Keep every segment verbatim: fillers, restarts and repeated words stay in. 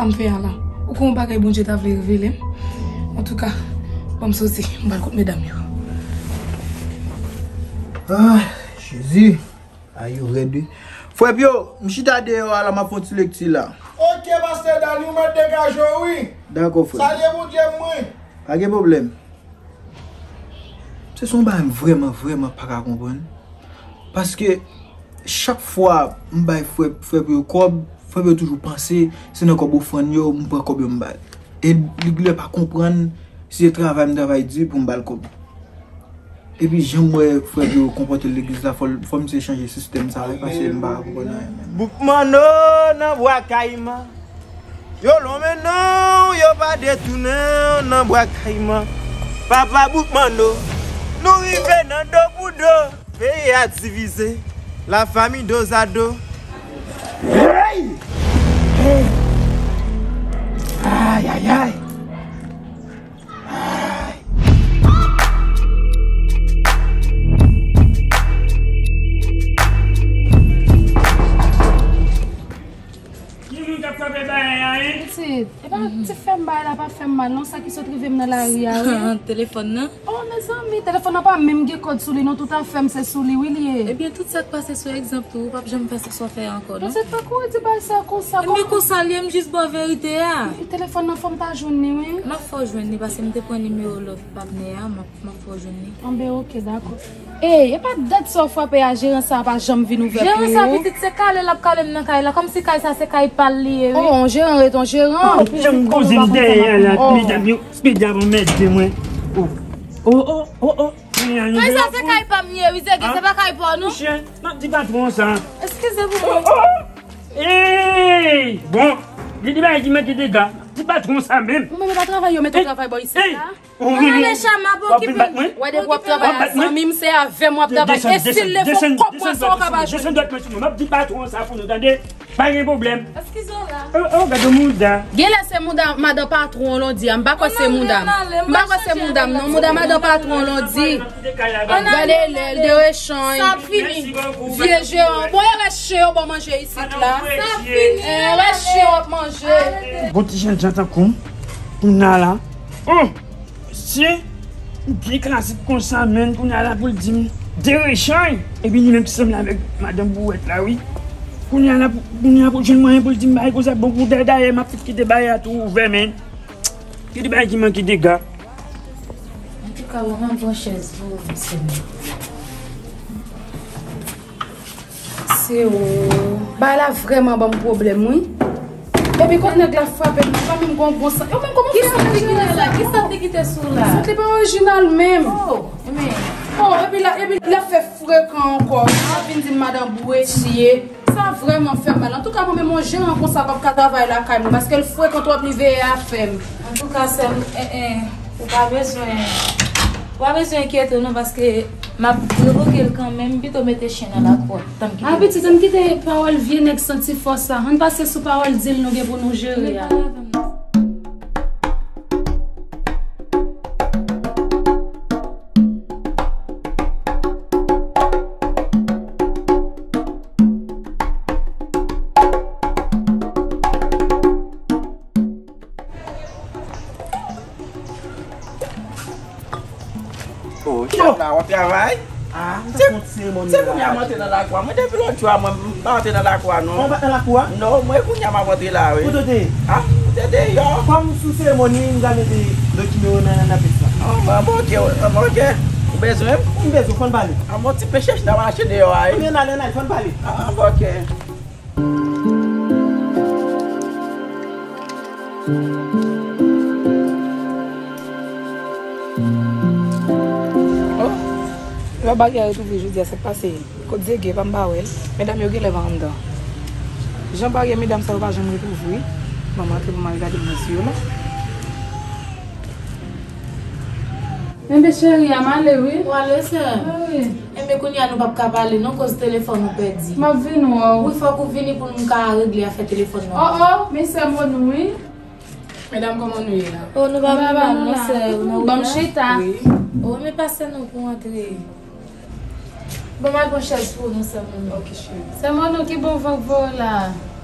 M fè a la. Ou konn yon bagay Bondye ta vle revele m. Antouka, ban m soti, m pral kot medam yo. Ah, Jezi. Ay, yo rèd, wi. Frè Pyo, m chita deyò a la, m ap fè yon ti lekti la. Ok, pastè Dani, ou mèt degaje w, wi. Dakò, frè. Salye Bondye, mwen. Pa gen pwoblèm. Se yon bagay m vrèman, vrèman pa ka konprann. Paske chak fwa m bay frè, frè Pyo kòb, frè Pyo toujou panse se nan kòb ofrann yo m pran kòb yo m ba l. E li genlè pa konprann si se travay m travay di pou m ba l kòb. Epi jan m wè frè Pyo konpòte l legliz la, fò l, fò misye chanje sistèm sa wi, paske m pa konprann anyen menm. Boukmanno nan Bwa Kayiman. Yo lonmen non, yo pa detounen nan Bwa Kayiman. Papa Boukmanno, nou rive nan do pou do. Peyi a divize. La fami dozado. Hey! Hey! Ay, ay, ay! Ki moun k ap frape bagay la, en? Pitit, e pa ti fè m bagay la, pa fè m mal non, sa ki sot rive m nan lari a, wi. Telefòn nan? Oh, mezanmi, telefòn nan pa menm gen kòd sou li non, tout afè m se sou li, wi, li ye. Ebyen, tout sa k pase sou egzanp tou, ou p ap janm fè sa w fè ankò, non? Pitit, pa kouri di bagay sa konsa. Ebyen, konsa l ye, m jis ba w verite a. Telefòn nan, fò m ta jwenn li, wi. M ap fè w jwenn li, paske m te pran nimewo lòt patnè a, m ap, m ap fè w jwenn li. Anben, ok, dakò. Ey, e pa dat sa w frape a, jeran sa a pa janm vin ouvè pou ou? Jeran sa, pitit, se kale l ap kale m nan kay la, kòmsi kay sa se kay pa l li ye, wi. Oh, on jeran ret on jeran. Oh, pitit, janm poze m dèyè la, medam yo, medam yo mède mwen. Oh, oh, oh, oh, oh. Kay sa se kay pa m li ye, wi, Zege, se pa kay pa w, non. Monchè, m ap di patwon sa. Eskize pou mwen. Oh, oh. Ey! Bon, li di bagay ki manke dega. M ap di patwon sa menm. Ou menm e pa travay yo mete w travay bò isit la? Ou vini, w ap vin bat mwen? Wè depi w ap travay ak zanmi m, se avè m w ap travay. E si l leve yon kòb mwen sa w ka pa jwenn. Desann dwèt mwen sou mwen. M ap di patwon sa pou nou tande. Pa gen pwoblèm. Eskize w la. Oh, oh, gade mouda. Genlè se mouda madan patwon w lan di a. M pa kwè se mouda m. M pa kwè se mouda m non. Mouda madan patwon w lan di. Gade lè l derechany. Sa ap fini. Vye jeran. Bon, e rès chen yo ban manje isit la. Sa ap fini. E rès chen yo ap manje. Bon ti jènjan tankou m. Kounye a la. Oh! Mesye, m byen klasik konsa, menn, kounye a la pou l di m derechany. Epi li menm ki sanble avèk madanm bouwèt la, wi. Kounye a la, kounye a pou l jwenn mwayen pou l di m bagay konsa, bon, pou dayè, dayè, m ap tout kite bagay la tou ouvè, menn. Kite bagay ki manke dega. Antouka, ban m yon bon chèz pou ou, mesye. Se ou. Bagay la vrèman ban m pwoblèm, wi. Epi kot nèg la frape m, li pa menm gon bon sant. Yo menm kòman fè aranjman sa? Ki sant li kite sou la? Sant li pa orijinal menm. Oh, men. Oh, epi la, epi l ap fè frekan ankò. L ap vin di m madan bouwèt li ye. Sa vrèman fè m mal. Antouka, mwen menm, yon jeran konsa p ap ka travay lakay mwen, paske l frekan twòp, li veye afè m. Antouka, sè m, en, en, ou pa bezwen, ou pa bezwen enkyete w non, paske m ap revoke l kanmenm, pito mete chen nan lakou a. Tann kite. A pitit, ann kite pawòl vye nèg santi fò sa. Ann pase sou pawòl dil nou gen pou nou jere a. Oh, chèf la, w ap travay? Ah, m ta fè yon ti seremoni la. Se kounye a m antre nan lakou a. Mwen, depi lòt jou a, mwen, m pa antre nan lakou a, non. Ou pa t nan lakou a? Non, mwen, kounye a m ap antre la, wi. Kote w te ye? Ah, m te deyò. Kòm sou seremoni, m ka mete lòt nimewo nan, nan apèl sa. Ah, bon, bon, ok, bon, ok. Ou bezwen m? M bezwen, fò n pale. Ah, bon, ti pechèch nan mache deyò a, wi. Anben, n ale, n ale, fò n pale. Ah, bon, ok. Oh, yon bagay retwouve jodi a, sa k pase? Kot Zege, pa m pa wè l. Medam yo genlè pa anndan. Jan bagay medam sa yo pa janm retwouve, wi. Ban m antre pou m al gade m nan si yo la. Enben cheri a, m ale wi. Ou ale, sè m? Wi. Enben kounye a nou p ap ka pale non, koz telefòn ou pèdi. M ap vin wè w. Wi, fòk ou vini pou nou ka regle afè telefòn nan. Oh, oh, men sè Monou wi. Medam, kòman nou ye la? Oh, nou pa pi mal non, sè. Ban m chita. Wi. Oh, men pase non pou antre. Bon, m al pran chèz pou ou non, sè Monou. Ok, cheri. Sè Monou, ki bon van k voye w la?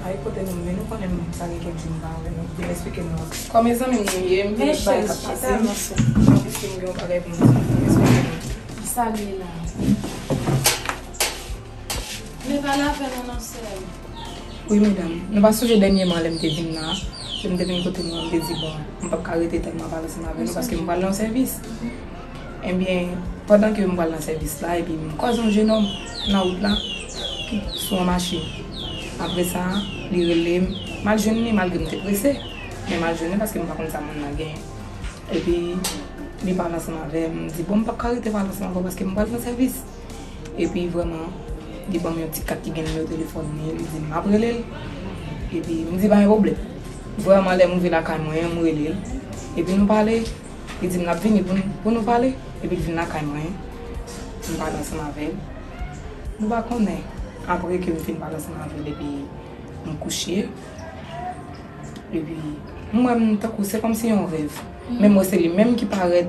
Ay, kote nou, men nou konnen m sa gen kèk jou m pa wè nou. Vin eksplike nou. Kòm e zanmi m nou ye, m vin bay kap pase m. Jan piske m gen yon bagay pou m di nou, vin eksplike nou. Ki sa l ye la? Men pale avè nou non, sè m. Wi, medam. Nou pa sonje dènyèman lè m te vin la, lè m te vin kote nou an, m te di, bon, m p ap ka rete tèlman pale ansanm avè nou paske m pral nan sèvis. Ebyen, pandan ke m pral nan sèvis la, epi m kwaze yon jenòm nan wout la, ki sou yon machin. Apre sa, li rele m, m al jwenn li malgre m te prese, men m al jwenn li paske m pa konn sa moun nan genyen. Epi, li pale ansanm avè m, m di, bon, m p ap ka rete pale ansanm avè w paske m pral nan sèvis. Epi, vrèman, li ban m yon ti kat ki gen nimewo telefòn li, li di m m ap rele l. Epi, m di, pa gen pwoblèm. Vrèman, lè m rive lakay mwen an, m rele l. Epi, nou pale. Li di m l ap vini pou n, pou nou pale. Epi, l vin lakay mwen. M pale ansanm avè l. Nou pa konnen. Apre ke m fin pale ansanm avè l, epi m kouche. Epi, m wè m tankou se kòmsi yon rèv. Men m wè se li menm ki parèt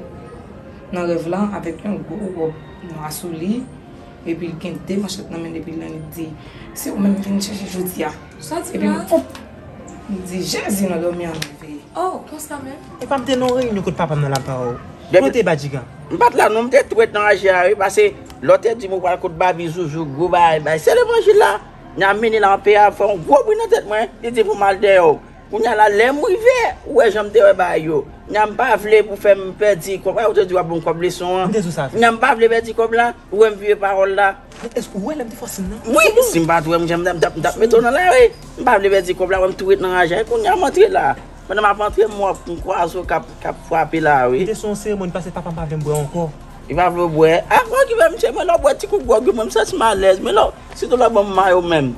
nan rèv la avèk yon gwo wòb nwa sou li. Epi l gen de manchèt nan men l, epi l di, se ou menm m vin chèche jodi a. Sa di la? Epi m, pop! M di, Jezi, nan dòmi an m leve. Oh, konsa menm? Epa m te nan yon reyinyon kot papa m nan la pa w. Kote Badjiga? M pa t la non, m te tou ret nan raje a wi, paske lè w te di m ou pral kot Babi Zouzou, gwo bagay, bagay. Se levanjil la. N a mennen la anpe a fè yon gwo bri nan tèt mwen. Li di pou m al dèyè w. Kounye a la, lè m rive, ou wè jan m te wè bagay yo. Kounye a m pa vle pou fè m pèdi kòb. Ou te di w ap ban m kòb leson an. M te di w sa. Kounye a m pa vle pèdi kòb la, ou wè m vire pawòl la. Men èske ou wè lè m te fòse m nan? Wi, si m pa t wè m, jan m t ap, m t ap, m t ap mete w nan lari. M pa vle pèdi kòb la, wè m tou ret nan raje. Kounye a m antre la. Pandan m ap antre, m wè m kwaze w k ap, k ap frape la, wi. M te sou yon seremoni paske papa m pa vle m bwè ankò. Li pa vle w bwè. A, mwen ki fè misye, mwen lè w bwè ti kout gwòg yo, mwen m santi m alèz. Men lè w, sitou lè w ban m mayo menm.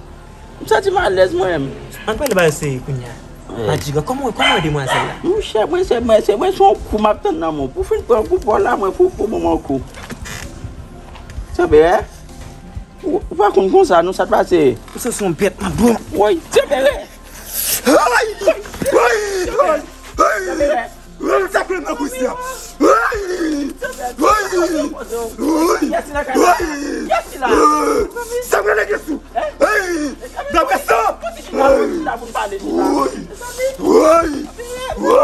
M santi m alèz mwen menm. Ann pale bagay serye kounye a. Wi. Madjiga, kòman, kòman w wè demwazèl la? Monchè, mwen se, mwen se, mwen se yon kou m ap tann nan men w. Pou fin pran kou pa w la, mwen pou, pou ban mwen yon kou. Tchèbè, ou, ou pa konn konsa, non, sa t pase. Ou se son bèt, m ap bon. Woy, tchèbè. Ay! Ay! Ay! Ay! Ay! Sa k nan kousi a? Ay! Ay! Ay! Ay! Sa k nan kousi? Ay! Daprè sa! Ay! Ay! Ay! Ay! Ay!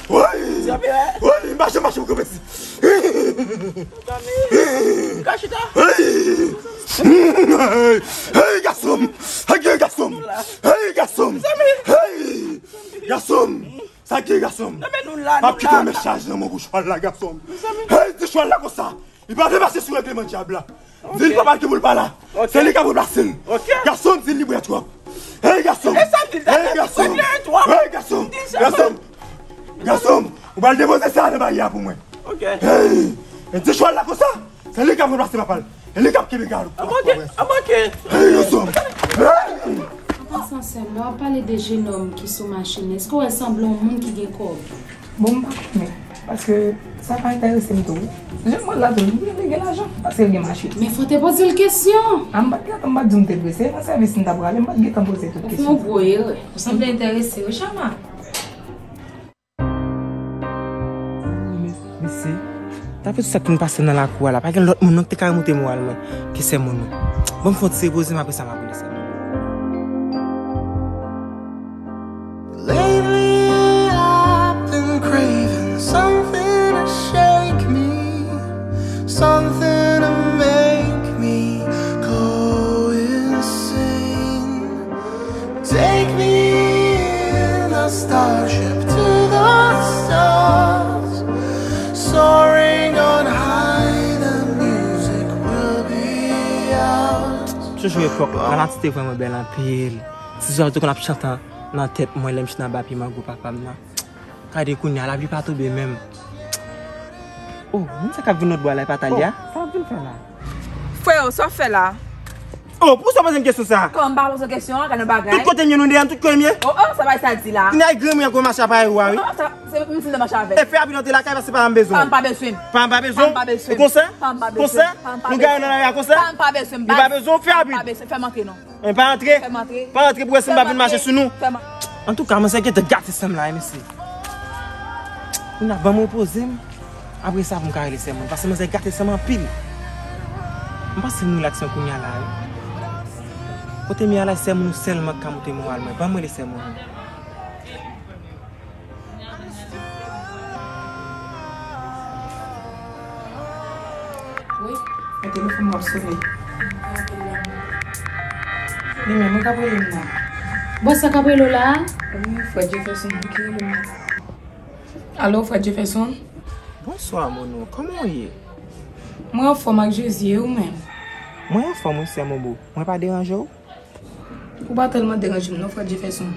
Ay! Ay! Mache, mache, ou konprann? Hey! Hey, gason m! Hey, gason m! Hey, gason m! Hey! Gason m! Sa k gen, gason m? M ap kite w met chaj nan men w pou chwal la, gason m. Hey, di chwal la konsa. Li pa vle mache sou règleman dyab la. Di l papa l ki pou l pa la. Se li k ap ranplase l. Gason m, di l li bwè twòp. Hey, gason m! Hey, gason m! Hey, gason m! Gason m! Gason m! Ou pral depoze sa nan baryè a pou mwen. Hey! E di chwal la konsa. Se li k ap ranplase papa l. E li k ap kenbe galop. Anbake, anbake. Hey, gason m! Hey! An pasan, sè m, lè w ap pale de jenòm ki sou machin, èske w wè l sanble yon moun ki gen kòb? Bon, m pa konnen. Paske sa pa enterese m tou. Jan m wè l la tou, li, li gen lajan. Paske l gen machin. Men fò w te poze l kesyon. A, m pa t gentan, m pa t di w m te prese. Nan sèvis m t ap prale, m pa t gentan poze tout kesyon. Ou fè yon gwo erè. Ou sanble enterese wi, Chama. Mesye, daprè tout sa k vin pase nan lakou a la, pa gen lòt moun non ki te ka remonte moral mwen ke sè Mono. Ban m fè yon ti repoze m, apre sa m ap rele sè Mono. Lately, I've been craving something to shake me, something to make me go insane. Take me in a starship to the stars. Soaring on high, the music will be ours. Toujou epòk la, Lanati te vrèman bèl anpil. Ti zwazo konn ap chante nan tèt mwen lè m chita anba pye mango papa m nan. Gade kounye a, lapli pa tonbe menm. Oh, moun sa k ap vin lòt bò a la, e pa Talia? Oh, sa w ap vin fè la? Freo, sa w ap fè la? Oh, poukisa w poze m kesyon sa? Kòman m pa poze w kesyon an, gade yon bagay. Tout kote m ye nou deyò, tout kote m ye. Oh, oh, sa bagay sa di la? Kounye a e granmoun an k ap mache aparèy ou a, wi. Oh, oh, sa, se m di m te mache avè l. E fè rapid antre lakay, paske pa m bezwen. Pa m pa bezwen. Pa m pa bezwen. Pa m pa bezwen. Ou konsa? Pa m pa bezwen. Konsa? Nou gaye nan lari a konsa? Pa m pa bezwen. Li pa bezwen, fè rapid. Pa m pa bezwen, fè m antre non. Men pa antre. Fè m antre. Pa antre pou wè si m pa vin mache sou nou. Antouka, manzè gentan gate san m la, wi, mesye. Kounye a ban m repoze m. Apre sa, pou m ka rele sè Mono. Paske manzè gate san m anpil. M panse m rilaks mwen kounye a la wi. Kote m ye a la, sè Mounou sèlman k ka montre moral mwen. Ban m rele sè Mounou. Wi. Men telefòn mwen ap sone. Li menm, mwen k ap rele m nan. Bon, sa k ap rele w la a? Wi, frè Jefferson ki rele m. Alo, frè Jefferson? Bonswa, Mounou. Kòman w ye? Mwen anfòm ak Jezi, e ou menm? Mwen anfòm wi, sè Momo. Mwen pa deranje w? Ou pa tèlman deranje m non, frè Jefferson.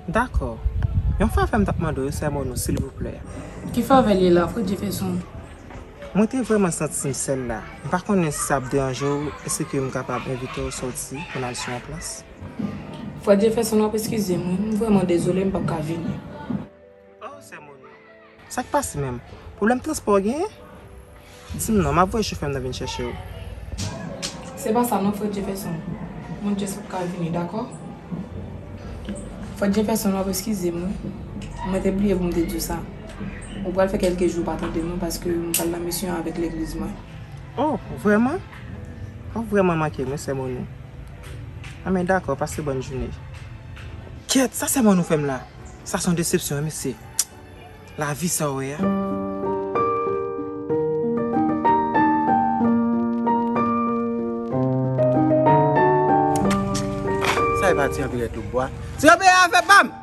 Dakò. Yon favè m t ap mande w, sè Mounou, silvouplè. Ki favè l ye la, frè Jefferson? Mwen te vrèman santi m sèl la. M pa konnen si sa ap deranje w, èske m kapab envite w sòti pou n al sou yon plas? Frè Jefferson, w ap eskize m wi, m vrèman dezole, m p ap ka vini. Oh, sè Mounou. Sa k pase menm? Pwoblèm transpò w genyen? Di m non, m ap voye chofè m nan vin chèche w. Se pa sa non, frè Jefferson. Mwen just p ap ka vini, dakò? Frè Jefferson, w ap eskize m wi. Mwen te bliye pou m te di w sa. Ou pral fè kèlke jou w pa tande m wi, paske m pral nan misyon avèk legliz mwen. Oh, vrèman? W ap vrèman manke m wi, sè Mounou. Anben, dakò, pase bòn jounen. Kèt, sa sè Mounou fè m la? Sa se yon desepsyon wi, mesye. Lavi sa w wè a. Sa e pa ti anpil tou bwa. Ti anpil a fè pa m.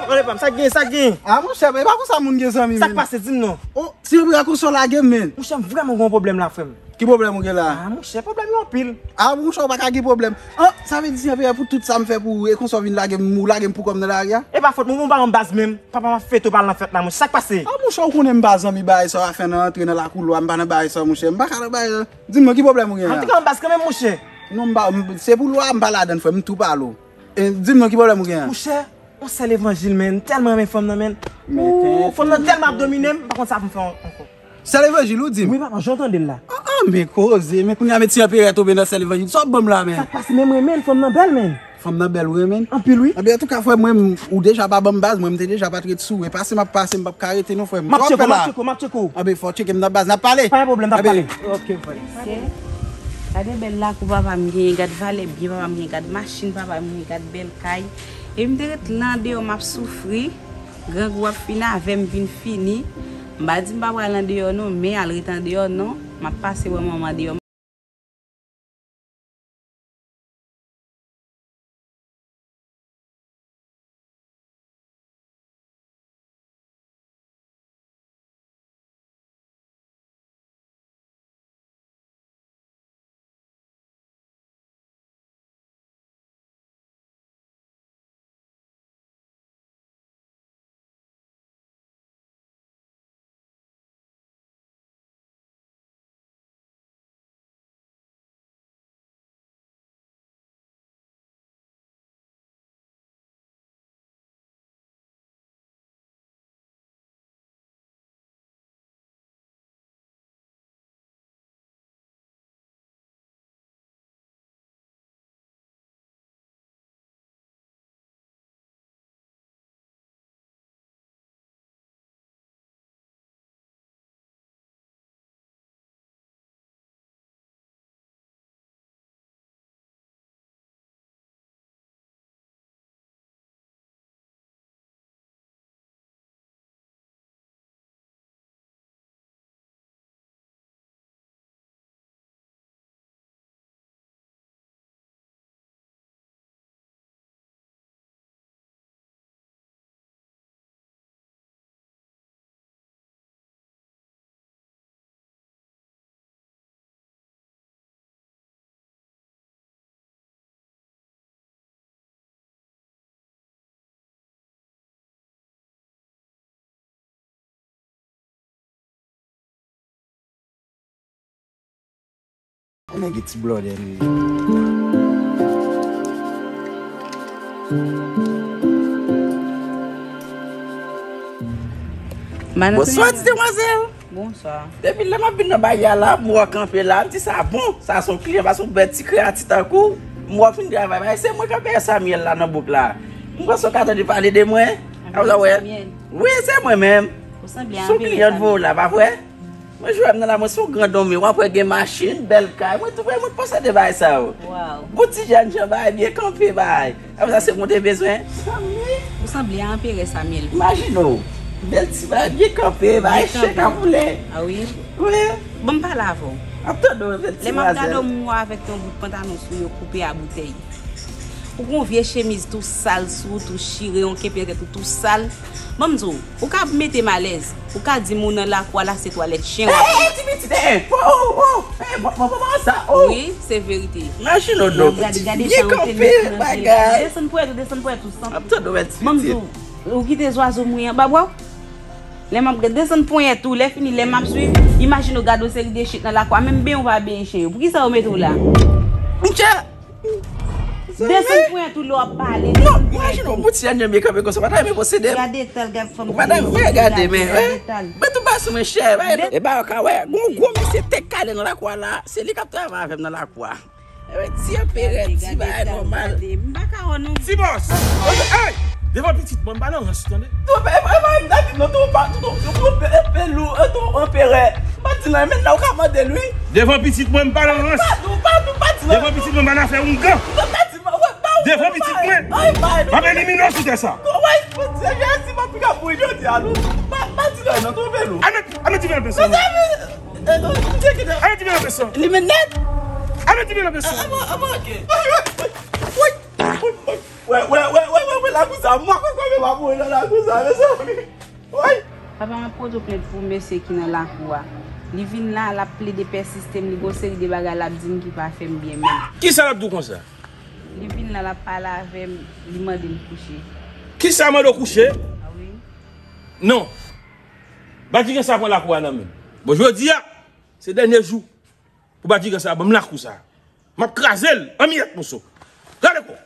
Rele pa m, sa k gen, sa k gen? A, monchè, e pa konsa moun gen zanmi, sa k pase, di m non. Oh, ti anpil a konsa w lage m, men. Monchè, m vrèman gen yon pwoblèm la, frè m. Ki pwoblèm ou gen la? A, monchè, pwoblèm yo anpil. A, monchè, ou pa ka gen pwoblèm. An, sa vle di, Jean Pierre, pou tout sa m fè pou ou, e konsa w vin lage m, ou lage m pou kò m nan lari a? E pa fòt mwen, mwen pa yon baz menm. Papa m ap fete w pa al nan fèt la, monchè. Sa k pase? A, monchè, ou konnen m pa zanmi bagay sa w ap fè nan antre nan lakou lwa, m pa nan bagay sa, monchè. M pa ka nan bagay sa. Di m non, ki pwoblèm ou gen la? An tou ka, yon baz kanmenm, monchè. Non, m pa, m, se pou lwa, m pa ladann, frè m, m tou pale w. E, di m non, ki pwoblèm ou gen an? Monchè, yon sè levanjil, men, m tèlman renmen fanm nan, men. Ooh, fanm nan tèlman ap domine m, m pa konn sa pou m fè an-, ankò. Sè levanjil ou di m? Wi, papa, jan w tande l la. Ah, ah, men koze, men kounye a men ti anperè tonbe nan sè levanjil. Sa w ap ban m la, men? Sa k pase, men m renmen l, fanm nan bèl, men. Fanm nan bèl, ou renmen l? Anpil, wi. Anben, antouka, frè m, mwen, m, ou deja pa ban m baz, mwen, m te deja pa t ret sou ou. E pase m ap pase, m p ap ka rete, non, frè m. M ap tcheke w, m ap tcheke w, m ap tcheke w. Anben, fò w tcheke m nan baz, n ap pale. Pa gen pwoblèm, n ap pale. Ok, frè. Mesye, gade bèl lakou papa m genyen, gad valè byen papa m genyen, gad machin papa m genyen, gad bèl kay. E m te ret la andeyò, m ap soufri. Grangou ap fin avè m, vin fini. M pa di m pa pral andeyò non, men al ret andeyò non. M ap pase wè manman andeyò. Nèg ti blòdè li ye. Bonswa, ti demwazèl. Bonswa. Depi lè m ap vin nan bagay la, m wè w kanpe la, m di sa bon, sa se yon kliyan, paske yon bèl ti kreyati tankou w, m wè w fin travay, bagay, se mwen k ap peye Samuel la nan bouk la. M panse w ka tande pale de mwen. Wi, se mwen menm. Se yon kliyan voye w la, pa vre? Mwen jwe m nan la, mwen se yon gran nonm, w ap wè gen machin, bèl kay. Mwen tou, mwen posede bagay sa yo. Bon ti jèn jan bagay byen kanpe bagay. Apre sa, se mwen te bezwen. Ou sanble a anperè Samyèl. Imajine w. Bèl ti bagay byen kanpe, bagay chèk a boule. A wi. Wi. Bon, m pale avè w. Ap tande w, bèl ti mazèl. Lè m ap gade w, m wè avèk yon bout pantalon sou yo koupe a boutèy. Ou gon vye chemiz tou sal sou ou, tou chire, yon kenpe nan tèt ou tou sal. Ban m di w, ou ka mete m alèz. Ou ka di m ou nan lakou a la se twalèt chen w ap. Ey, ey, ti pitit, ey, oh, oh, oh, ey, bon, bon, bon, sa, oh. Wi, se verite. Machin o do, gade, gade byen kanpe, bagay. Desann ponyèt ou, desann ponyèt ou, san. Ap tande w, ti pitit. Ban m di w, ou kite zwazo mouye anba bra w? Lè m ap gade, desann ponyèt ou, lè fini, lè m ap swiv, imajine w gade yon seri de chen nan lakou a, menm benyen ou pa benyen chen yo. Poukisa yo mete w la? Monchè, desann ponyèt ou lè w ap pale. Non, imajine w, bouti an byen kanpe konsa, pa ta renmen posede m. Gade etal, gade fanm. Ou pa ta renmen gade, men, gade etal. Mwen tou pa sou mwen chè, men. E ba yo ka wè, gon gwo mesye tèt kale nan lakou a la, se li k ap travay avè m nan lakou a. Ewe, ti anperè, ti bagay nòmal. M pa ka wè non. Ti bòs! Ey! Devan pitit mwen, m pa nan rans, tande? Tou, e, e, e, m ta di non, tou, pa, tou, tou, tou, pe, pe lou, e, tou, anperè. M pa di nan, men nan, ou ka mande l, wi. Devan pitit mwen, m pa nan rans. Pa di, pa di, pa di nan. Devan pitit mwen, m pa nan fè oungan. Devan pitit mwen, m ap elimine w sou tè sa. Tou, wè, Bondye, Jezi, m ap ka mouri jodi a, non. Pa, pa di nan, non, tou, pe lou. Amen, amen, ti bèl pèsòn. Arete vin nan peson. Li men nèt. Arete vin nan peson. Wè, wè, wè, wè, wè, la kousa. Mwen, mwen, mwen, mwen, mwen, la kousa, mezanmi. Wè. Papa, m ap pote w plent pou mesye ki nan lakou a. Li vin la, l ap plede pèsiste m, li gon seri de bagay l ap di m ki pa fè m byen menm. Kisa l ap di w konsa? Li vin la, l ap pale avè m, li mande m kouche. Kisa mande w kouche? A wi. Non. Batigan sa pran lakou a nan men m. Bon, jodi a, se dènye jou pou batigan sa ban m lakou sa. M ap kraze l an miyèt moso. Gade kon.